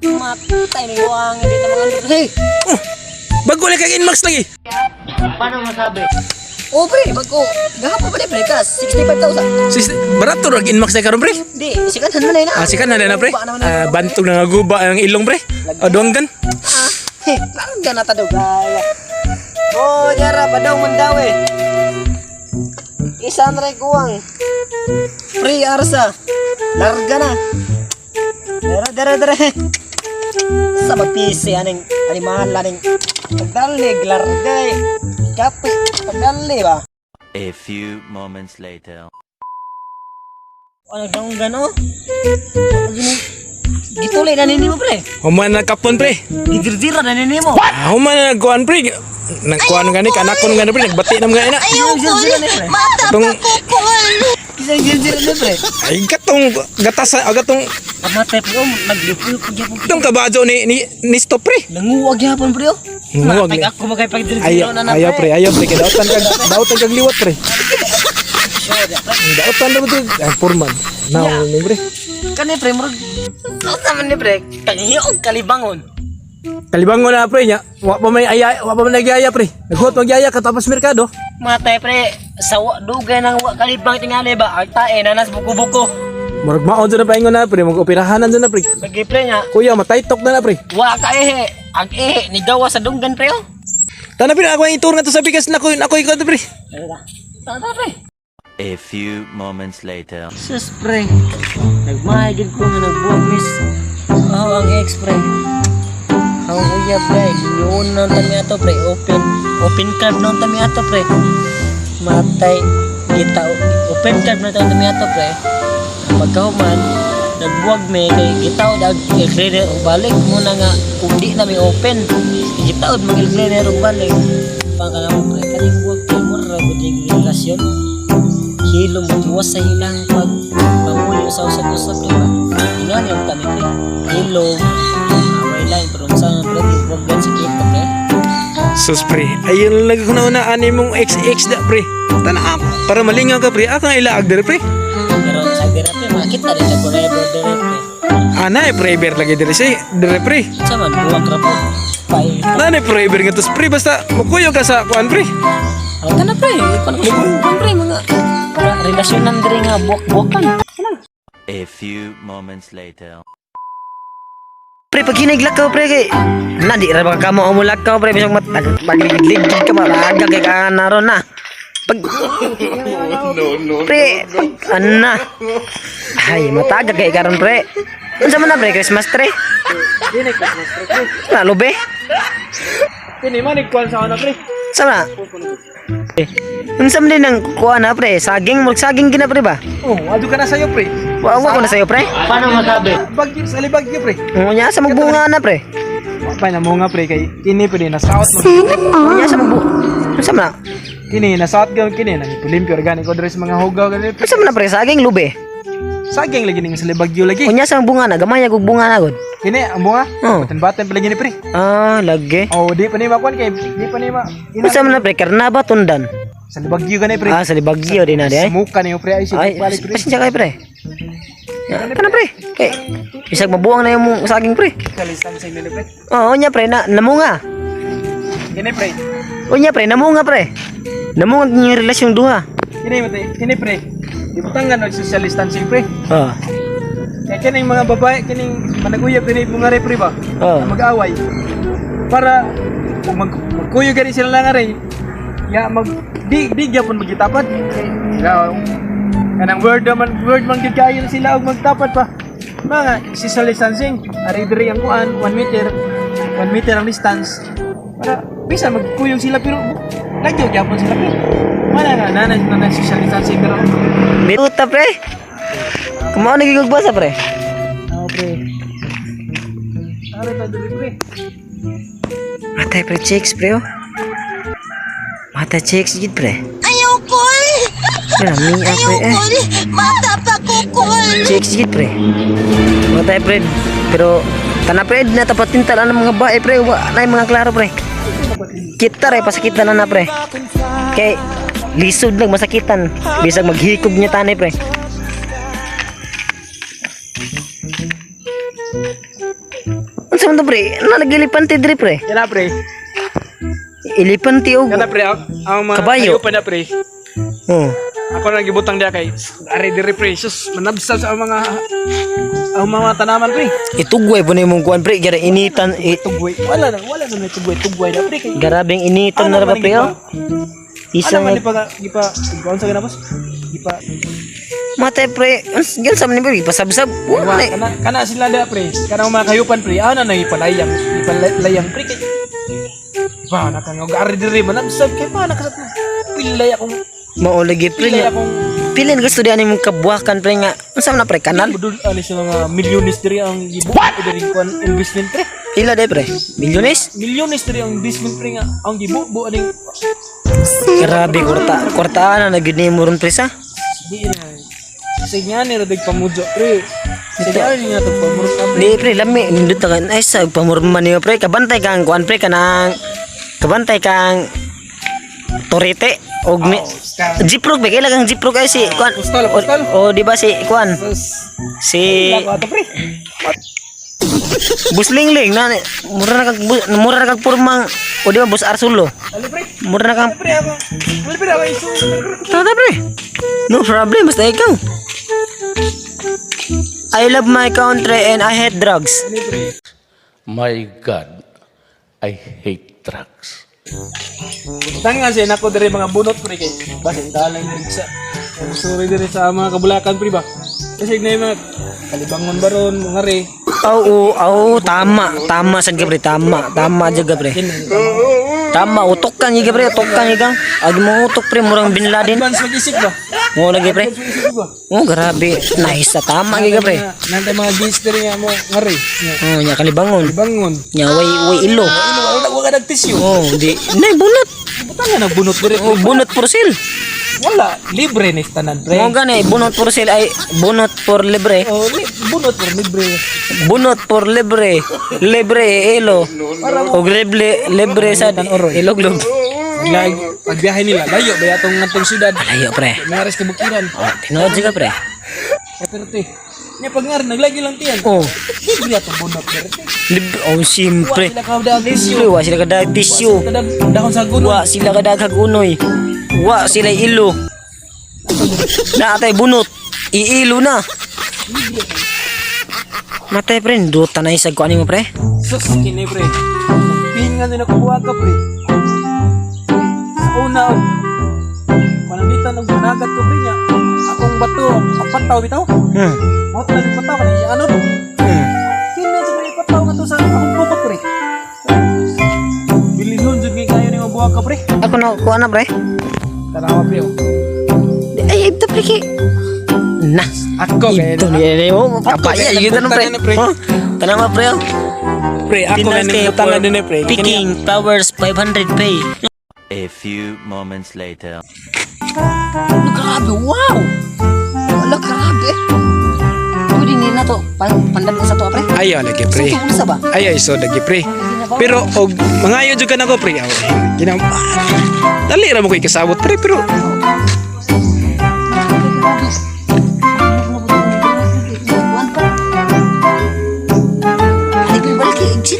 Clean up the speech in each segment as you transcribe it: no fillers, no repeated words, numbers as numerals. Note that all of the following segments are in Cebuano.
Matay ni buang hindi na mga. Hey! Oh, bago lang kag Inmax lagi. Oh pre, bago. Gahapon pa ni pre kas 65,000. Sis, barato ra Inmax na karon, pre. Di, sikan han man na. Ah, sikan na pre. Guba naman na. Ah, bantog na nga guba ang ilong, pre. Ah, duanggan. Ah, hey, larga na ta daw gaya. Oh, jara padaw man daw eh. Isan ray kuwang. Pre arsa. Larga na. Dara dara dara. Sa mapisi aning animal aning pagdali larga eh. Kape pagdali ba? A few moments later. Ano dong gano? Gituloy na nini mo pre. Human na kapon, pre. Gidirdira na nini mo. Ah, human na nagkuan, pre. Nagkuan gani kanakon gani, pre, nagbati na mga ina. Gidirdira na pre. Tong Kisa gidirdira na pre. ay katong gatas agatong Pamatay pre oh, naglipol ko gyapon. tong kabajo ni stop, pre. Nanguwag gyapon pre oh. Nanguwag Matay ni. ako magay pagdirdira Ayaw, na na ayaw pre, ayaw pre, kay dautan kag liwat, pre. Dautan na ba to? Ay, purman. Now, ni pre. Kani pre murag sa man ni pre? Kanghiog kalibangon. Kalibangon na, pre nya. Wa pa may aya, wa pa man nagyaya, pre. Naghuot magyaya ka tapos merkado. Matay pre, sa wa dugay nang wa kalibang tingali ba ang tae na nas buko-buko. Murag maon jud na paingon na, pre, mag-operahanan jud na, pre. Lagi pre nga, Kuya, matay-tok na na, pre. wa ka ehe, ang ehe ni gawa sa dunggan pre oh. Tana pre, ako ang itur nga to sa bigas na ko, ako ikaw to, pre. Tara tara pre. A few moments later. Sus pre, nagmahigid ko nga nagbuwag miss. Oh, ang ex pre. Ang uyab pre, yun nang tami ato pre, open, open card nang tami ato pre. Matay, kita, open card na tami ato pre. Pagkahuman, nagbuwag me kay gitaod ag cleaner og balik muna nga kung di na mi open. Gitaod mag cleaner og balik. Pangkala mo pre, kaning buwag kay mura gud yung relasyon hilom tuwas sa ilang pag pamulyo sa usap-usap, di ba? Ingon yung kami pre. Hilom, away lang, pero sa pre, huwag gan sa kita pre. Sus pre, ayun lang ko na una ani mong XX da, pre. Tana para malingaw ka, pre, ako ang ilaag dire, pre. Pero sa dira pre, makita rin sa forever dire pre. Ana eh forever lagi dire si dire, pre. Sa man, buwak ra po. Pai. Nana forever nga tos, pre, basta mukuyo ka sa kuan, pre. Ang tana pre, ikaw na ko pre, mga relasyon nan dire nga buwak-buwakan. A few moments later. Pre, pag hiniglakaw pre, kay na di ra ba ka mo amulakaw pre, bisag mat magliglig ka maraga kay ka naron na. Pag no, no, pre, pag ana. Ay, mataga kay karon pre. Unsa man na pre, Christmas tree? Dili Christmas tree, pre. Na lube? Kini man kuan sa ana, pre. Sa na? Eh, unsa man din ang kuha na pre? Saging, murag saging gina pre ba? Oh, adu ka na sayo, pre. Wa wa ko na sayo pre. Bagyo sa libagyo, pre. Unya sa magbunga na pre. Wa pa na mo nga, pre, kay kini pre na south mo. Unya sa magbu. Unsa man na? Kini na south gyud kini na limpyo organic ko diri sa mga hugaw gani, pre. Unsa man na pre saging lube? Saging lagi ning sa libagyo lagi. Unya sa magbunga na gamay og bunga na gud. Kini ang bunga. Oh. Batan-batan pa lagi ni, pre. Ah, lagi. Oh, di pa ni makuan kay di pa ni ma. Ina, Unsa man na pre karna ba tundan? sa libagyo gani, pre. Ah, sa Libagyo din na di ay. Smuka niyo, pre, ay Ay, sige balik, pre. pasensya kayo pre. Ya, kana pre. Kay bisag mabuang na yung mong saging pre. Kalisan sa inyo, pre. Oo, unya pre na namunga. Kini, pre. Unya pre, namunga pre. Namunga yung relasyong duha. Kini mate, kini, pre. Ibutangan og social distancing, pre. Oh. Kay kining mga babae kining managuyab dinhi mga re, pre ba? Oh. Na mag-away. Para kung magkuyo gani sila lang aray. Ya mag di di gyapon magitapad. Ya kanang word man gyud kaayo na sila og magtapad pa. Mga social distancing, ari diri ang kuan 1 meter, 1 meter ang distance. Para bisan magkuyog sila pero lagyo gyapon sila pre. Wala na na na na social distancing pero Puta, pre. Kumao nagigugbasa, pre. Oo, pre. Ari ta diri, pre. Matay, pre, chicks, pre, oh. Mata chicks gid, pre. Ayaw ko. Pre, mi ah, pre, eh. Mata pa ko kol. Chicks gid, pre. Matay, pre. Pero tana, pre, na tapatin tala ng mga bae, pre. Wa na yung mga klaro, pre. Kita re pasakitan na na, pre. Kay lisod lang masakitan. Bisag maghikob niya tanay, pre. Unsa man to, pre? Na nagilipante diri, pre. Kana, pre. Ilipante og. Kana, pre, ang mga Kabayo. kayo pa na, pre. Oh. Ako nang gibutang diya kay ari diri, pre. Sus, manabsab sa ang mga tanaman, pre. Itugway po na yung kuan, pre. Gara initan Tugway. Wala na may tugway, tugway na, pre, kay. Garabing initan na Ano ra ba, man pre, gipa- oh. Ano Isa man nga gipa gipa gipa sa ganapos? Gipa matay, pre. Gan sa man ni, pre, pasabsab. Wala na. Kana kana sila da, pre. Kana ang mga kayupan, pre. Ana na ipalayang, ipalayang, pre, kay. Ba na kang ari diri manabsab kay pa nakasat na. Pilay akong Mao lagi, pre. pilay Nga. akong Pilin gusto di ani mong kabuhakan, pre, nga. Unsa man na, pre, kanal? budol ani sa mga milyones diri ang gibuhat diri kuan investment, pre. Pila day, pre? Milyones? Milyones diri ang investment, pre, nga ang gibubo aning Grabe, kwarta. Kwartaan na na gyud nimo ron, pre, sa. Di na. Sige nga ni Radig pamudyo, pre. Sige nga ni nga itong pamurot pre. Di, pre, lami nindot na ka. Ay sa pamurman niyo, pre. Kabantay kang kuan, pre, kanang kabantay kang torete og mi Jiprog ba kailan kang Jiprog ay si kuan? Postal, postal. O, di ba si kuan? Sus. Si Wala ko ato, pre. Buslingling na mura na kag purmang o di ba Bus Arsulo. Ali, pre. Mura na kang Pre ako. Ali, pre ako isu. Tata, pre. No problem, basta ikaw. I love my country and I hate drugs. Ali, pre. My God, I hate drugs. Tanga siya nako diri mga bunot, pre, kay basin talang diri sa sorry diri sa mga kabulakan, pre, ba. Kasi na yung mga kalibangon baron mga re. Oo, oo, tama, tama sad ka, pre, tama, tama jud ka, pre. Tama, utok ka niya, pre, utok ka niya. Ag mo utok, pre, murang Bin Laden. Advance mag-isip ba? Mo lagi, pre. Advance mag-isip ba? Oh, grabe. Nice, ah, tama gyud ka, pre. Nantay mga gis diri nga mo nga re. Nga, Oh, nya kalibangon. Kalibangon. Nya way way ilo. Ano wala wala ka nagtisyo. Oh, di nay bunot. Butang nga nagbunot diri. Oh, bunot for sale. Wala, libre ni tanan, pre. Mo gani bunot for sale ay bunot for libre. Oh, bunot pero libre. Bunot for libre. Libre ilo. Og libre libre sa iloglog. Lag, pagbiyahe nila, layo ba atong ngatong syudad. Alayo, pre. Nares kabukiran. Oh, tinuod jud ka, pre. Eh, pero te, nya pag ngari naglagi lang tiyan. Oh, Libre atong bunot pero te. libre. Oh, simpre. Wa sila ka Libre, wa sila kadag tissue. Kadag dahon sa guno. Wa sila kadag unoy. Wa sila ilo. Naatay bunot. Iilo na. Matay, pre, duta na isag ko ani mo, pre. Sus kini, pre. Pingan din ako buha ka, pre. Sa una og pananglitan og managat ko, pre, niya. Akong bato, ang pataw bitaw. Mao to lang pataw kanang iya ano. Kini sa pre pataw nga to sa akong bukot, pre. Bilihon jud kay kayo ni mabuha ka, pre. Ako na kuha na, pre. Tanawa, pre, oh. Ay, ito, pre, kay. Na. Ako kay Ito ni mo. Kapaya, kay yun na, pre. nagbutangan na, pre. Oh, tanawa, pre, oh. Pre, ako kay Pinas kayo nagbutangan for din eh, pre. picking flowers 500 pay. A few moments later. Ano, grabe, wow! Wala, grabe. Pwede ni na to. Pandan ko sa to, pre. Ayaw lagi, pre. Sa to, unsa ba? Ayaw iso lagi, pre. Pero og mangayo jud ka nako, pre. Aw, Gina Dali ra mo kay kasabot, pre, pero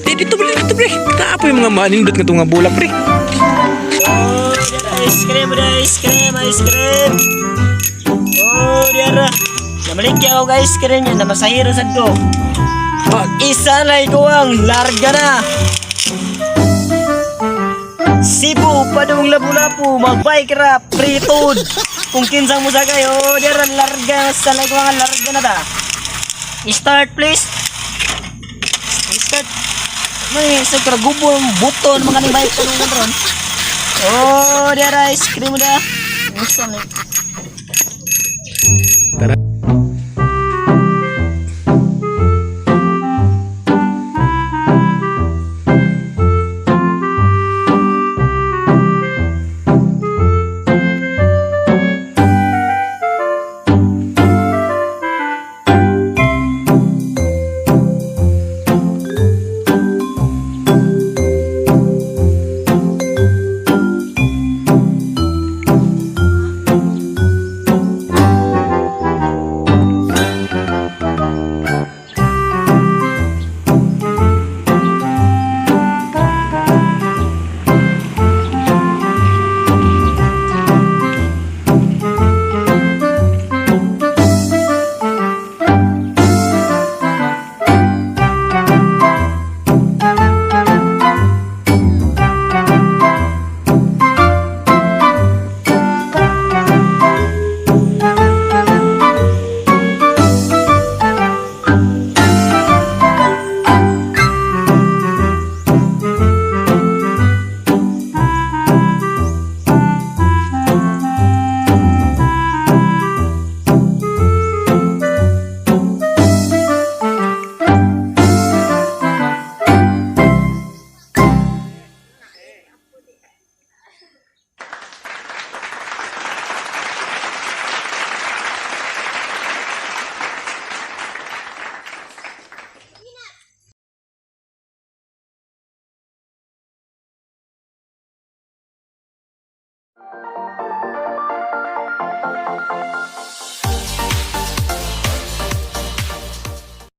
di dito, pre, dito, pre. Kaapo yung mga manindot nga tunga bulak, pre. Oh, ice cream, ice cream, ice cream. Oh, diara. Namaligya ako ice cream yan, namasahiro sa to. Isa na ikaw ang larga na. Cebu, padung Lapu-Lapu, magbike ra, pre-toad. Kung kinsa mo sa kayo, dira larga sa like mga larga na ta. Start please. Start. May sa kragubo ang buton mga ni bike tulungan ron. Oh, dira ice cream da. Gusto ni. Tara.